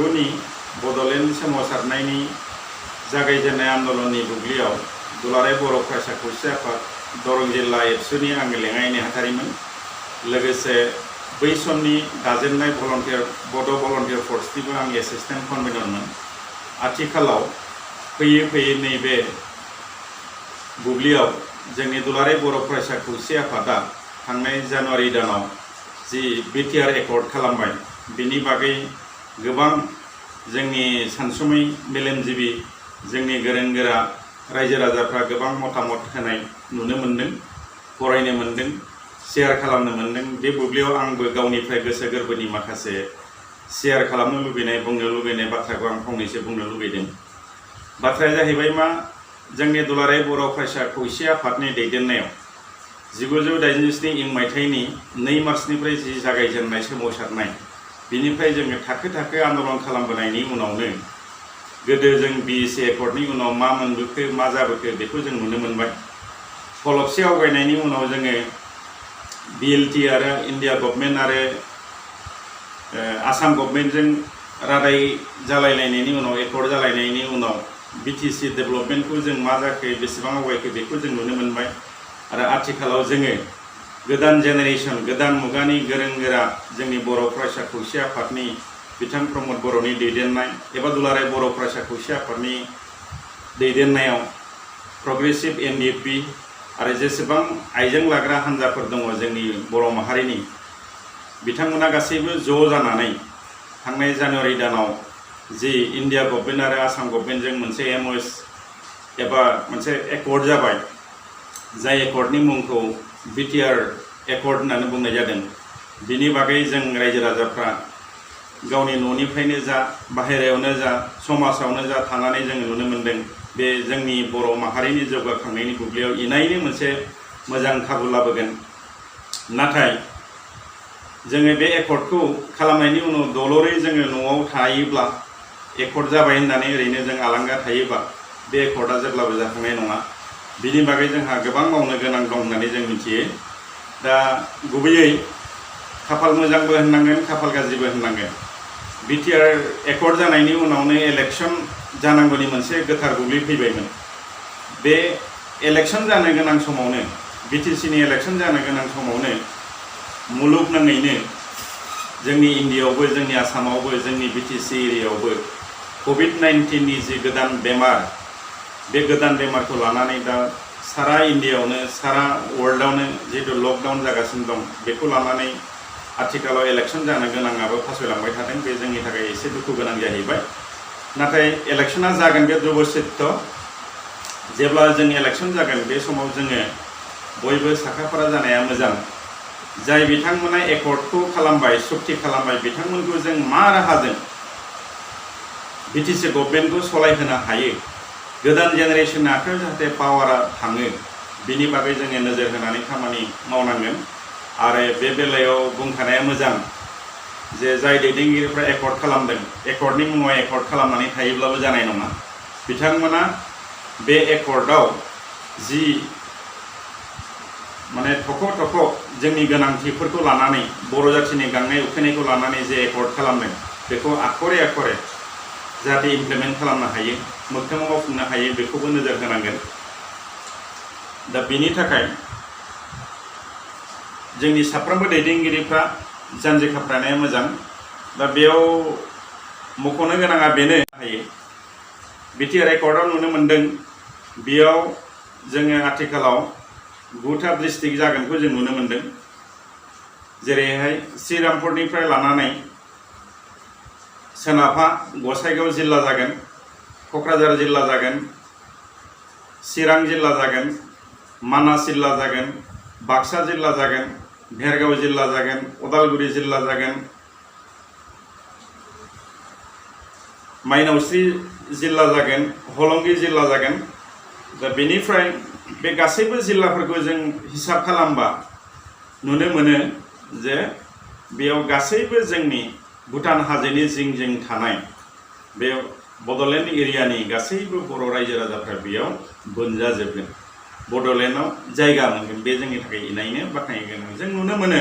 1979 बड'लेण्ड सोमावसारनायनि जागायजेननाय आन्दलननि बुब्लियाव दुलाराय बर' फरायसा खौसे आफाद दरं जिल्ला एबसुनि आंनि लेङाइ नेहाथारिमोन। लोगोसे बै समनि दाजेननाय भलन्टियार बड' भलन्टियार फर्सनिबो आं एसिस्टेन्ट कनभेनरमोन। आथिखालाव फैयै फैयै नैबे बुब्लियाव जोंनि दुलाराय बर' फरायसा खौसे आफादा थांनाय जानुवारि दानाव जि बिटिआर एकर्ड खालामबाय, बिनि बागै गोबां जोंनि सानसुमै मेलेमजिबि जोंनि गोरों गोरा रायजो राजाफ्रा गोबां मतामत होनाय नुनो मोन्दों, फरायनो मोन्दों, शेयार खालामनो मोन्दों। बे बुब्लियाव आंबो गावनिफ्राय गोसो गोरबोनि माखासे शेयार खालामनो लुबैनाय, बुंनो लुबैनाय बाथ्राखौ आं फंनैसो बुंनो लुबैदों। बाथ्राया जाहैबाय मा, जोंनि दुलाराय बर' फरायसा खौसे आफादनि दैदेननायाव 1987 इं मायथाइनि 2 मार्चनिफ्राय जि जागायजेननाय सोमावसारनाय, बिनिफ्राय जोङो थाखो थाखो आन्दलन खालामबोनायनि उनावनो गोदो जों बिएसि एकर्डनि उनाव मा मोनबोखो, मा जाबोखो बेखौ जों नुनो मोनबाय। खलबसे आवगायनायनि उनाव जोङो बिएलटि आरो इन्डिया गभर्नमेन्ट आरो आसाम गभर्नमेन्टजों रादाय जालायलायनायनि उनाव, एकर्ड जालायनायनि उनाव बिटिसि डेभेलपमेन्टखौ जों मा जाखो, बेसेबां आवगायखो बेखौ जों नुनो मोनबाय। आरो आथिखालाव जोङो गोदान जेनेरेसन, गोदान मुगानि गोरों गोरा जोंनि बर' फरायसा खौसे आफादनि बिथां प्रमद बर'नि दैदेननाय एबा दुलाराय बर' फरायसा खौसे आफादनि दैदेननायाव प्रग्रेसिभ एनडिएफबि आरो जेसेबां आइजें लाग्रा हान्जाफोर दङ जोंनि बर' माहारिनि, बिथांमोना गासैबो ज' जानानै थांनाय जानुवारि दानाव जि इन्डिया गभर्नमेन्ट आरो आसाम गभर्नमेन्टजों मोनसे एमअएस एबा मोनसे एकर्ड जाबाय, जाय एकर्डनि मुंखौ बिटिआर एकर्ड होननानै बुंनाय जादों। बिनि बागै जों रायजो राजाफ्रा गावनि न'निफ्रायनो जा, बाहेरायावनो जा, समाजावनो जा थानानै जोङो नुनो मोन्दों। बे जोंनि बर' माहारिनि जौगाखांनायनि बुब्लियाव इनायनो मोनसे मोजां खाबु लाबोगोन। नाथाय जोङो बे एकर्डखौ खालामनायनि उनाव दलरै जोङो न'आव थायोब्ला, एकर्ड जाबाय होननानै ओरैनो जों आलांगा थायोबा, बे एकर्डआ जेब्लाबो जाफुंनाय नङा। बिनि बागै जोंहा गोबां मावनो गोनां दं होननानै जों मिथियो। दा गुबैयै खाफाल मोजांबो होननांगोन, खाफाल गाज्रिबो होननांगोन। बिटिआर एकर्ड जानायनि उनावनो इलेक्सन जानांगौनि मोनसे गोथार बुब्लि फैबायमोन। बे इलेक्सन जानो गोनां समावनो, बिटिसिनि इलेक्सन जानो गोनां समावनो मुलुगनाङैनो जोंनि इन्डियायावबो, जोंनि आसामावबो, जोंनि बिटिसि एरियायावबो कभिड-19नि जि गोदान बेमार, बे गोदान बेमारखौ लानानै दा सारा इन्डियायावनो, सारा वर्ल्डआवनो जिहेतु लकडाउन जागासिनो दं, बेखौ लानानै आथिखालाव इलेक्सन जानो गोनाङाबो फासयलांबाय थादों। बे जोंनि थाखाय एसे दुखु गोनां जाहैबाय। नाथाय इलेक्सना जागोन, बे ध्रुब सत्य। जेब्ला जों इलेक्सन जागोन, बे समाव जोङो बयबो साखाफारा जानाया मोजां। जाय बिथांमोना एकर्डखौ खालामबाय, सुक्ति खालामबाय, बिथांमोनखौ जों मा राहाजों बिटिसि गभर्नमेन्टखौ सलायहोनो हायो, गोदान जेनेरेसननि आखायाव जाहाथे पावारा थाङो, बिनि बागै जोङो नोजोर होनानै खामानि मावनांगोन। आरो बे बेलायाव बुंखानाया मोजां जे जाय दैदेनगिरिफ्रा एकर्ड खालामदों, एकर्डनि मुङाव एकर्ड खालामनानै थायोब्लाबो जानाय नङा। बिथांमोना बे एकर्डआव जि माने थख' थख' जोंनि गोनांथिफोरखौ लानानै, बर' जाथिनि गांनाय उखैनायखौ लानानै जे एकर्ड खालामदों, बेखौ आखरे आखरे जाहाथे इमप्लिमेन्ट खालामनो हायो, मोगथाङाव मावफुंनो हायो, बेखौबो नोजोर होनांगोन। दा बेनि थाखाय जोंनि साफ्रोमबो दैदेनगिरिफ्रा जानजि खाफ्रानाया मोजां। दा बेयाव मख'नो गोनाङा बेनो हायो, बिटिआर एकर्डआव नुनो मोन्दों, बेयाव जोङो आथिखालाव 9टा डिस्ट्रिक्ट जागोनखौ जों नुनो मोन्दों। जेरैहाय श्रीरामपुरनिफ्राय लानानै सोनाबहा गसाइगाव जिल्ला जागोन, क'क्राझार जिल्ला जागोन, चिरां जिल्ला जागोन, मानास जिल्ला जागोन, बाक्सा जिल्ला जागोन, भेरगाव जिल्ला जागोन, उदालगुरि जिल्ला जागोन, माइनावस्रि जिल्ला जागोन, हलंगि जिल्ला जागोन। दा बेनिफ्राय बे गासैबो जिल्लाफोरखौ जों हिसाब खालामबा नुनो मोनो जे बेयाव गासैबो जोंनि भुटान हाजोनि जिं जिं थानाय बे बड'लेण्ड एरियानि गासैबो बर' रायजो राजाफ्रा बेयाव बोनजाजोबगोन, बड'लेण्डआव जायगा मोनगोन। बे जोंनि थाखाय इनायनो बाख्नायनो गोनां। जों नुनो मोनो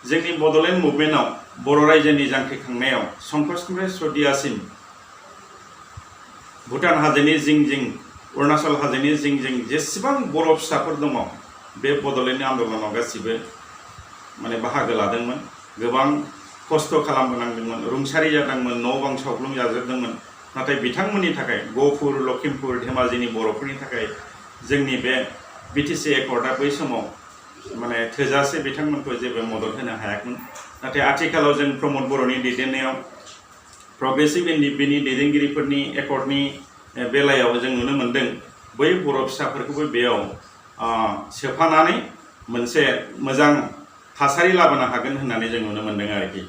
जोंनि बड'लेण्ड मुभमेन्टआव बर' रायजोनि जांख्रिखांनायाव संकसनिफ्राय सदियासिम भुटान हाजोनि जिं जिं अरुणाचल हाजोनि जिं जिं जेसेबां बर' फिसाफोर दङ बे बड'लेण्ड आन्दलनाव गासिबो माने बाहागो लादोंमोन गोबां खस्थ' खालामबोनांदोंमोन रुंसारि जादोंमोन न' बां सावग्लुं जाजोबदोंमोन नाथाय बिथांमोननि थाखाय गहपुर लखिमपुर धेमाजिनि बर'फोरनि थाखाय जोंनि बे बिटिसि एकर्डआ बै समाव माने थोजासे बिथांमोनखौ जेबो मदद होनो हायाखैमोन नाथाय आथिखालाव जों प्रमद बर'नि दैदेननायाव प्रग्रेसिभ एनडिपिनि दैदेनगिरिफोरनि एकर्डनि बेलायाव जों नुनो मोनदों बै बर' फिसाफोरखौबो बेयाव सोफानानै मोनसे मोजां थासारि लाबोनो हागोन होननानै जों नुनो मोनदों आरोखि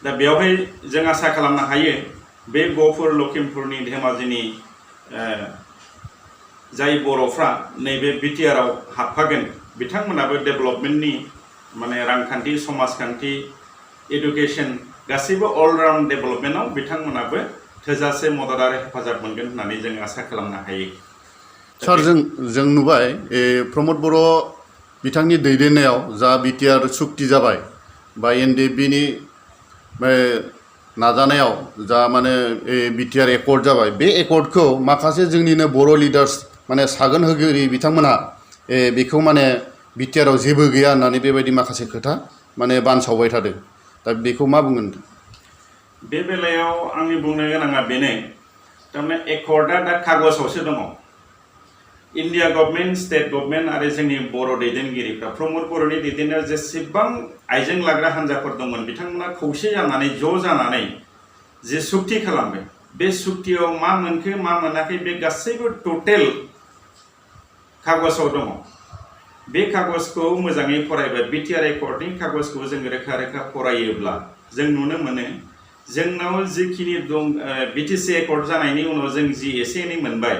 दा बेवहाय जों आसा खालामनो हायो बे गहपुर लखिमपुरनि धेमाजिनि जाय बर'फ्रा नैबे बिटिआरआव हाबफागोन बिथांमोनाबो डेभेलपमेन्टनि माने रांखान्थि समाजखान्थि एडुकेशन गासैबो अलराउन्ड डेभेलपमेन्टआव बिथांमोनाबो थोजासे मदद आरो हेफाजाब मोनगोन होननानै जों आसा खालामनो हायो। सार जों नुबाय प्रमद बर' बिथांनि दैदेननायाव जा बिटिआर सुक्ति जाबाय बा एनडिएफबिनि नाजानायाव जा माने बिटिआर एकर्ड जाबाय बे एकर्डखौ माखासे जोंनिनो बर' लिडार्स माने सागोन होगिरि बिथांमोनहा बेखौ माने बिटिआरआव जेबो गैया होननानै बेबायदि माखासे खोथा माने बानसावबाय थादों दा बेखौ मा बुंगोन? बे बेलायाव आंनि बुंनो गोनाङा बेनो थारमाने एकर्डआ दा कागजावसो दङ इन्डिया गभर्नमेन्ट स्टेट गभर्नमेन्ट आरो जोंनि बर' दैदेनगिरिफ्रा प्रमद बर'नि दैदेननायाव जेसेबां आइजें लाग्रा हान्जाफोर दंमोन बिथांमोना खौसे जानानै ज' जानानै जे सुक्ति खालामबाय बे सुक्तियाव मा मोनखो मा मोनाखै बे गासैबो टटेल कागजाव दङ बे कागजखौ मोजाङै फरायबाय बिटिआर एकर्डनि कागजखौ जों रोखा रोखा फरायोब्ला जों नुनो मोनो जोंनाव जिखिनि दं बिटिसि एकर्ड जानायनि उनाव जों जि एसे एनै मोनबाय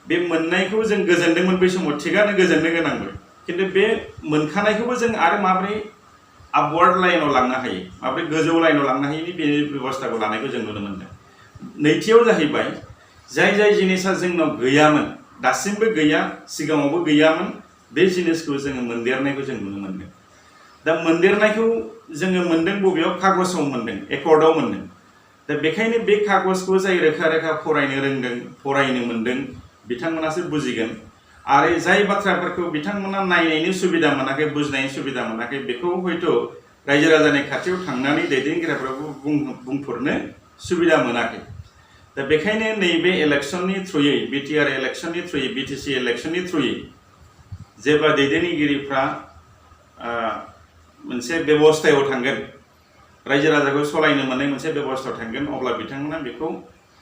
बे मोननायखौ जों गोजोनदोंमोन बै समाव थिगानो गोजोननो गोनांमोन खिन्थु बे मोनखानायखौबो जों आरो माबोरै आपवार्ड लाइनाव लांनो हायो माबोरै गोजौ लाइनाव लांनो हायो बे बेबस्थाखौ लानायखौ जों नुनो मोनदों। नैथियाव जाहैबाय जाय जाय जिनिसा जोंनाव गैयामोन दासिमबो गैया सिगाङावबो गैयामोन बे जिनिसखौ जोङो मोनदेरनायखौ जों नुनो मोनदों। दा मोनदेरनायखौ जोङो मोनदों बबेयाव कागजाव मोनदों एकर्डआव मोनदों दा बेखायनो बे कागजखौ जाय रोखा रोखा फरायनो रोंदों फरायनो मोनदों बिथांमोनासो बुजिगोन आरो जाय बाथ्राफोरखौ बिथांमोना नायनायनि सुबिदा मोनाखै बुजिनायनि सुबिदा मोनाखै बेखौ हयथ' रायजो राजानि खाथियाव थांनानै दैदेनगिरिफ्राबो बुंफोरनो सुबिदा मोनाखै दा बेखायनो नैबे इलेक्शननि थ्रुयै बिटिआर इलेक्शननि थ्रुयै बिटिसि इलेक्शननि थ्रुयै जेब्ला दैदेनगिरिफ्रा मोनसे बेबस्थायाव थांगोन रायजो राजाखौ सालायनो मोननाय मोनसे बेबस्थायाव थांगोन अब्ला बिथांमोना बेखौ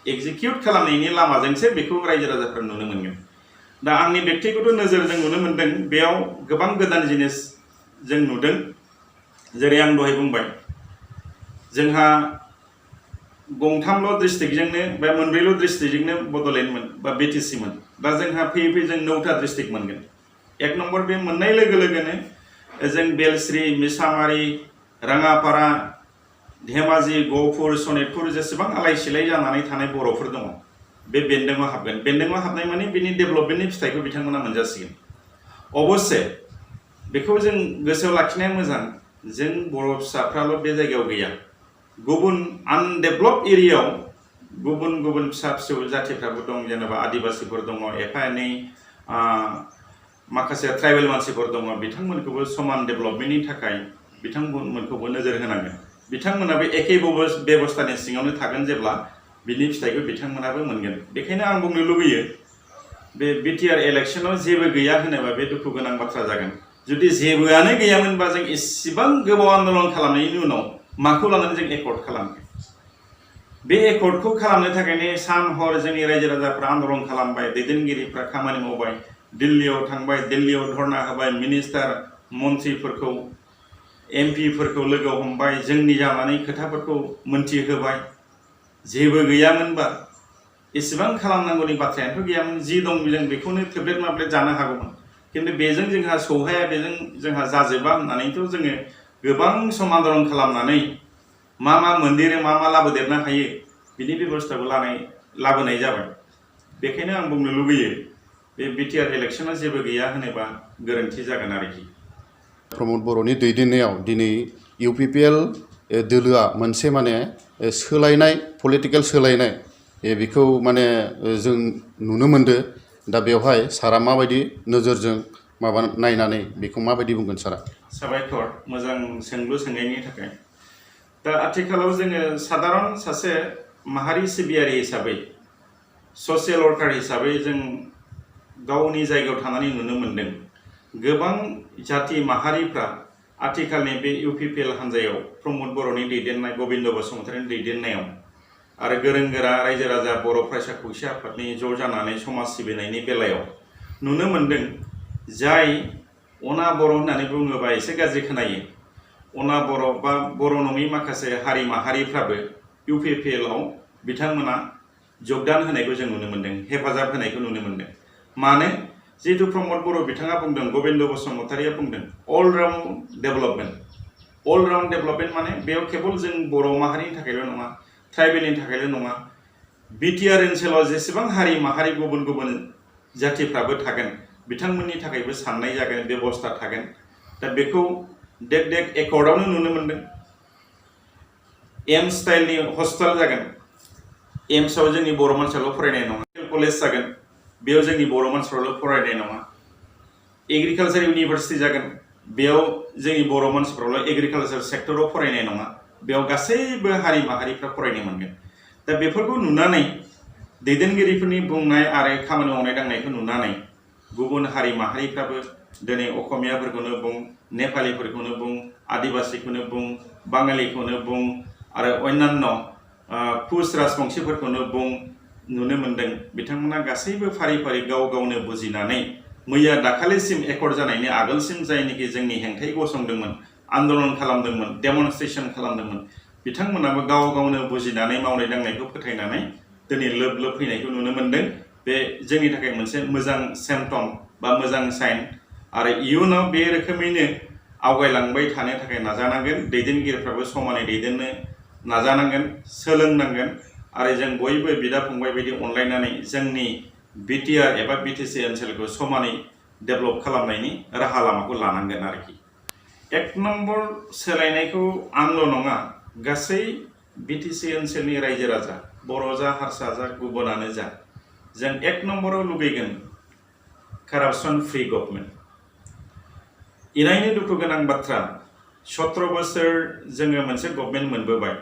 एक्जिकिउट खालामनायनि लामाजोंसो बेखौ रायजो राजाफ्रा नुनो मोनगोन। दा आंनि बेक्तिगत नोजोरजों नुनो मोनदों बेयाव गोबां गोदान जिनिस जों नुदों जेरै आं दहाय बुंबाय जोंहा गंथामल' डिस्ट्रिक्टजोंनो बा मोनब्रैल' डिस्ट्रिक्टजोंनो बड'लेण्डमोन बा बिटिसिमोन दा जोंहा फैयै फैयै जों 9टा डिस्ट्रिक्ट मोनगोन। एक नम्बर बे मोननाय लोगो लोगोनो जों बेलस्रि मिसामारि राङापारा धेमाजि गहपुर सनितपुर जेसेबां आलाय सिलाय जानानै थानाय बर'फोर दङ बे बेन्दोङाव हाबगोन बेन्दोङाव हाबनाय माने बिनि डेभेलपमेन्टनि फिथाइखौ बिथांमोना मोनजासिगोन। अबस्से बेखौ जों गोसोआव लाखिनाया मोजां जों बर' फिसाफ्राल' बे जायगायाव गैया गुबुन आनडेभेलप एरियायाव गुबुन गुबुन फिसा फिसौ जाथिफ्राबो दं जेनेबा आदिबासिफोर दङ एफा एनै माखासे ट्राइबेल मानसिफोर दङ बिथांमोनखौबो समान डेभेलपमेन्टनि थाखाय बिथांमोनखौबो नोजोर होनांगोन बिथांमोनाबो एखे बेबस्थानि सिङावनो थागोन जेब्ला बिनि फिथाइखौ बिथांमोनाबो मोनगोन। बेखायनो आं बुंनो लुबैयो बे बिटिआर इलेक्शनाव जेबो गैया होनोबा बे दुखु गोनां बाथ्रा जागोन जुदि जेबोआनो गैयामोनबा जों इसेबां गोबाव आन्दलन खालामनायनि उनाव माखौ लानानै जों एकर्ड खालामगोन बे एकर्डखौ खालामनो थाखायनो सान हर जोंनि रायजो राजाफ्रा आन्दलन खालामबाय दैदेनगिरिफ्रा खामानि मावबाय दिल्लीयाव थांबाय दिल्लीयाव धरना होबाय मिनिस्टार मन्थ्रिफोरखौ एमपिफोरखौ लोगो हमबाय जोंनि जानानै खोथाफोरखौ मोनथिहोबाय जेबो गैयामोनबा इसेबां खालामनांगौनि बाथ्रायानोथ' गैयामोन जि दं जों बेखौनो थेब्लेट माब्लेट जानो हागौमोन खिन्थु बेजों जोंहा सौहाया बेजों जोंहा जाजोबा होननानैथ' जोङो गोबां सम आन्दलन खालामनानै मा मोनदेरो मा लाबोदेरनो हायो बिनि बेबस्थाखौ लाबोनाय जाबाय। बेखायनो आं बुंनो लुबैयो बे बिटिआर इलेक्शना जेबो गैया होनोबा गोरोन्थि जागोन आरोखि। प्रमद बर'नि दैदेननायाव दिनै इउपिपिएल दोलोआ मोनसे माने सोलायनाय पलिटिकेल सोलायनाय बेखौ माने जों नुनो मोनदो। दा बेवहाय सारा माबायदि नोजोरजों माबा नायनानै बेखौ माबायदि बुंगोन सारा? साबायखर मोजां सोंलु सोंनायनि थाखाय। दा आथिखालाव जोङो साधारन सासे माहारि सिबियारि हिसाबै ससियेल वर्कार हिसाबै जों गावनि जायगायाव थानानै नुनो मोनदों गोबां जाथि माहारिफ्रा आथिखालनि बे UPPL हान्जायाव प्रमद बर'नि दैदेननाय गबिन्द बसुमतारिनि दैदेननायाव आरो गोरों गोरा रायजो राजा बर' फरायसा खौसे आफादनि ज' जानानै समाज सिबिनायनि बेलायाव नुनो मोनदों जाय अना बर' होननानै बुङोबा एसे गाज्रि खोनायो। अना बर' बा बर' नङि माखासे हारि माहारिफ्राबो UPPL आव बिथांमोना जगदान होनायखौ जों नुनो मोनदों, हेफाजाब होनायखौ नुनो मोनदों। मानो? जिहेतु प्रमद बर' बिथाङा बुंदों, गबिन्द बसुमतारिया बुंदों all round development. All round development माने बेयाव केवल जों बर' माहारिनि थाखायल' नङा, ट्राइबेलनि थाखायल' नङा, BTR ओनसोलाव जेसेबां हारि माहारि गुबुन गुबुन जातिफ्राबो थागोन बिथांमोननि थाखायबो साननाय जागोन, बेबस्था थागोन। दा बेखौ डेक एकर्डआवनो नुनो मोनदों। एम्स स्टाइलनि हस्पिटाल जागोन, एम्सआव जोंनि बर' मानसियाल' फरायनाय नङा, कलेज जागोन, बेयाव जोंनि बर' मानसिफ्राल' फरायनाय नङा, एग्रिकालसार इउनिभारसिटि जागोन, बेयाव जोंनि बर' मानसिफ्राल' एग्रिकालसार सेक्टराव फरायनाय नङा, बेयाव गासैबो हारि माहारिफ्रा फरायनो मोनगोन। दा बेफोरखौ नुनानै दैदेनगिरिफोरनि बुंनाय आरो खामानि मावनाय दांनायखौ नुनानै गुबुन हारि माहारिफ्राबो दिनै असमियाफोरखौनो बुं, नेपालिफोरखौनो बुं, आदिबासिखौनो बुं, बाङालिखौनो बुं आरो अन्यान्य कुस राजबंशीफोरखौनो बुं नुनो मोनदों। बिथांमोना गासैबो फारि फारि गाव गावनो बुजिनानै मैया दाखालिसिम एकर्ड जानायनि आगोलसिम जायनोखि जोंनि हेंथायै गसंदोंमोन, आन्दलन खालामदोंमोन, डेमनस्ट्रेसन खालामदोंमोन, बिथांमोनाबो गाव गावनो बुजिनानै मावनाय दांनायखौ फोथायनानै दिनै लोब लोब फैनायखौ नुनो मोनदों। बे जोंनि थाखाय मोनसे मोजां सिम्पटम बा मोजां साइन। आरो इयुनाव बे रोखोमैनो आवगायलांबाय थानो थाखाय नाजानांगोन। दैदेनगिरिफ्राबो समानै दैदेननो नाजानांगोन, सोलोंनांगोन आरो जों बयबो बिदा फंबाय बायदि अनलायनानै जोंनि BTR एबा BTC ओनसोलखौ समानै डेभेलप खालामनायनि राहा लामाखौ लानांगोन आरोखि। एक नम्बर सोलायनायखौ आंल' नङा, गासै BTC ओनसोलनि रायजो राजा, बर' जा, हारसा जा, गुबुनानो जा, जों एक नम्बराव लुगैगोन कारापसन फ्रि गभर्नमेन्ट। इनायनो दुखु गोनां बाथ्रा, 17 बोसोर जोङो मोनसे गभर्नमेन्ट मोनबोबाय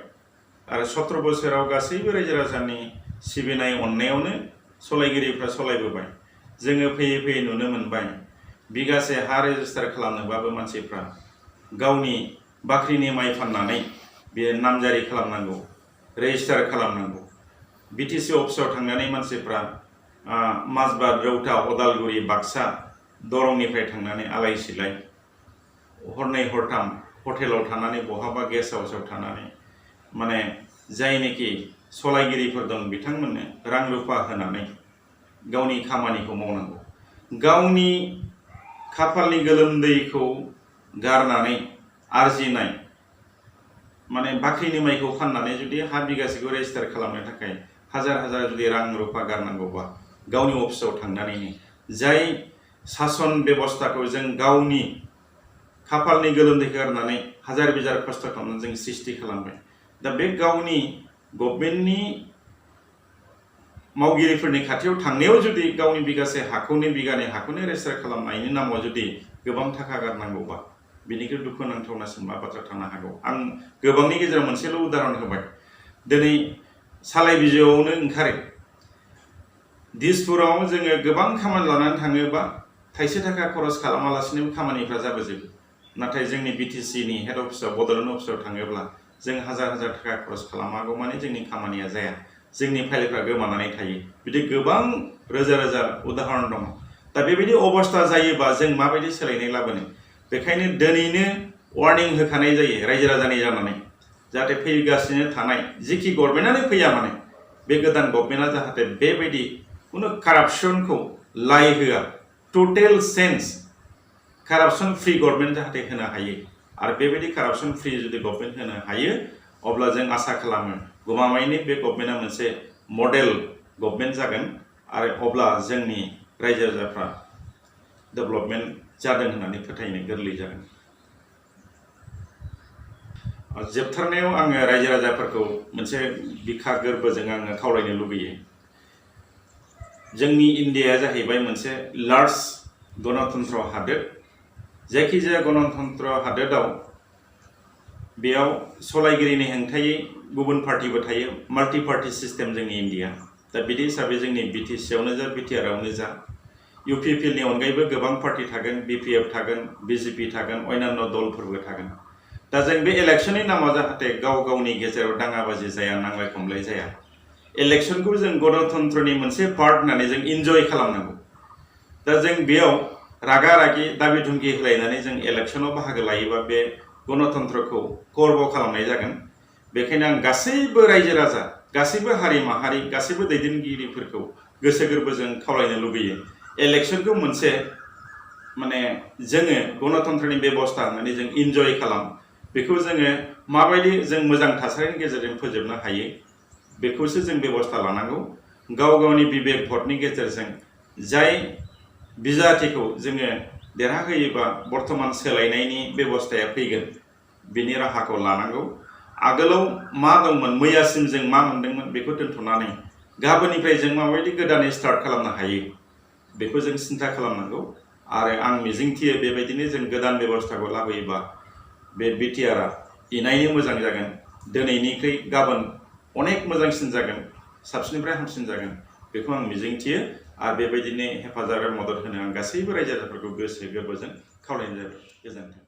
आरो 17 बोसोराव गासैबो रायजो राजानि सिबिनाय अननायावनो सलायगिरिफ्रा सलायबोबाय। जोङो फैयै फैयै नुनो मोनबाय बिगासे हा रेजिस्टार खालामनोबाबो मानसिफ्रा गावनि बाख्रिनि माइ फाननानै बे नामजारि खालामनांगौ, रेजिस्टार खालामनांगौ। BTC अफिसाव थांनानै मानसिफ्रा माजबाद, रौता, अदालगुरि, बाक्सा, दरंनिफ्राय थांनानै आलाय सिलाय हरनै हरथाम हटेलाव थानानै बहाबा गेस्ट हाउसआव थानानै माने जायनोखि सलायगिरिफोर दं बिथांमोननो रां रुफा होनानै गावनि खामानिखौ मावनांगौ। गावनि खाफालनि गोलोमदैखौ गारनानै आरजिनाय माने बाख्रिनि माइखौ फाननानै जुदि हा बिगासेखौ रेजिस्टार खालामनो थाखाय हाजार हाजार जुदि रां रुफा गारनांगौबा गावनि अफिसाव थांनानैनो जाय सासन बेबस्थाखौ जों गावनि खाफालनि गोलोमदैखौ गारनानै हाजार बिजार खस्थ' खालामनानै जों सृष्टि खालामबाय। दा बे गावनि गभर्नमेन्टनि मावगिरिफोरनि खाथियाव थांनायाव जुदि गावनि बिगासे हाखौनो बिगानै हाखौनो रेजिस्टार खालामनायनि नामाव जुदि गोबां थाखा गारनांगौबा बिनिख्रुइ दुखुनांथावनासिन मा बाथ्रा थानो हागौ। आं गोबांनि गेजेराव मोनसेल' उदाहरन होबाय। दिनै सालाय बिजौआवनो ओंखारो, दिसपुराव जोङो गोबां खामानि लानानै थाङोबा थाइसे थाखा खरस खालामालासिनो खामानिफ्रा जाबोजोबो। नाथाय जोंनि BTCनि हेड अफिसाव, बड'लेण्ड अफिसाव थाङोब्ला जों हाजार हाजार थाखा खरस खालामागौ माने जोंनि खामानिया जाया, जोंनि फाइलफ्रा गोमानानै थायो। बिदि गोबां रोजा रोजा उदाहरन दङ। दा बेबायदि अबस्था जायोबा जों माबायदि सोलायनाय लाबोनो? बेखायनो दिनैनो वार्निं होखानाय जायो रायजो राजानि जानानै, जाहाथे फैगासिनो थानाय जिखि गभर्नमेन्टआनो फैया माने बे गोदान गभर्नमेन्टआ जाहाथे बेबायदि कुनु कारापसनखौ लाय होआ, टटेल सेन्स कारापसन फ्रि गभर्नमेन्ट जाहाथे होनो हायो। आरो बेबायदि कारापसन फ्रि जुदि गभर्नमेन्ट होनो हायो अब्ला जों आसा खालामो गमामायैनो बे गभर्नमेन्टआ मोनसे मडेल गभर्नमेन्ट जागोन आरो अब्ला जोंनि रायजो राजाफ्रा डेभेलपमेन्ट जादों होननानै फोथायनो गोरलै जागोन। जोबथारनायाव आङो रायजो राजाफोरखौ मोनसे बिखा गोरबोजों आङो खावलायनो लुबैयो। जोंनि इन्डियाया जाहैबाय मोनसे लार्ज गणतन्त्र हादोर। जायखिजाया गणतन्त्र हादोराव बेयाव सलायगिरिनि हेंथायै गुबुन पार्टिबो थायो, माल्टि पार्टि सिस्टेम जोंनि इन्डिया। दा बिदि हिसाबै जोंनि बिटिसियावनो जा बिटिआरआवनो जा इउपिपिएलनि अनगायैबो गोबां पार्टि थागोन, बिपिएफ थागोन, बिजेपि थागोन, अन्यान्य दलफोरबो थागोन। दा जों बे इलेक्शननि नामाव जाहाथे गाव गावनि गेजेराव दाङाबाजि जाया, नांलाय खमलाय जाया। इलेक्शनखौ जों गणतन्त्रनि मोनसे पार्ट होननानै जों इन्जय खालामनांगौ। दा जों बेयाव रागा रागि दाबि धुमखि होलायनानै जों इलेक्शनाव बाहागो लायोबा बे गणतन्त्रखौ खर्ब खालामनाय जागोन। बेखायनो आं गासैबो रायजो राजा, गासैबो हारि माहारि, गासैबो दैदेनगिरिफोरखौ गोसो गोरबोजों खावलायनो लुबैयो। इलेक्शनखौ मोनसे माने जोङो गणतन्त्रनि बेबस्था होननानै जों इन्जय खालाम। बेखौ जोङो माबायदि जों मोजां थासारिनि गेजेरजों फोजोबनो हायो बेखौसो जों बेबस्था लानांगौ। गाव गावनि बिबेक भटनि गेजेरजों जाय बिजाथिखौ जोङो देरहाहोयोबा बर्थमान सोलायनायनि बेबस्थाया फैगोन बिनि राहाखौ लानांगौ। आगोलाव मा दंमोन, मैयासिम जों मा मोनदोंमोन बेखौ दोनथ'नानै गाबोननिफ्राय जों माबायदि गोदानै स्टार्ट खालामनो हायो बेखौ जों सिन्था खालामनांगौ। आरो आं मिजिंथियो बेबायदिनो जों गोदान बेबस्थाखौ लाबोयोबा बे बिटिआरआ इनायनो मोजां जागोन। दिनैनिख्रुइ गाबोन अनेक मोजांसिन जागोन, साबसिननिफ्राय हामसिन जागोन बेखौ आं मिजिंथियो। आरो बेबायदिनो हेफाजाब आरो मदद होनो आं गासैबो रायजो राजाफोरखौ गोसो गोरबोजों खावलायनाय जाबाय। गोजोन्थों।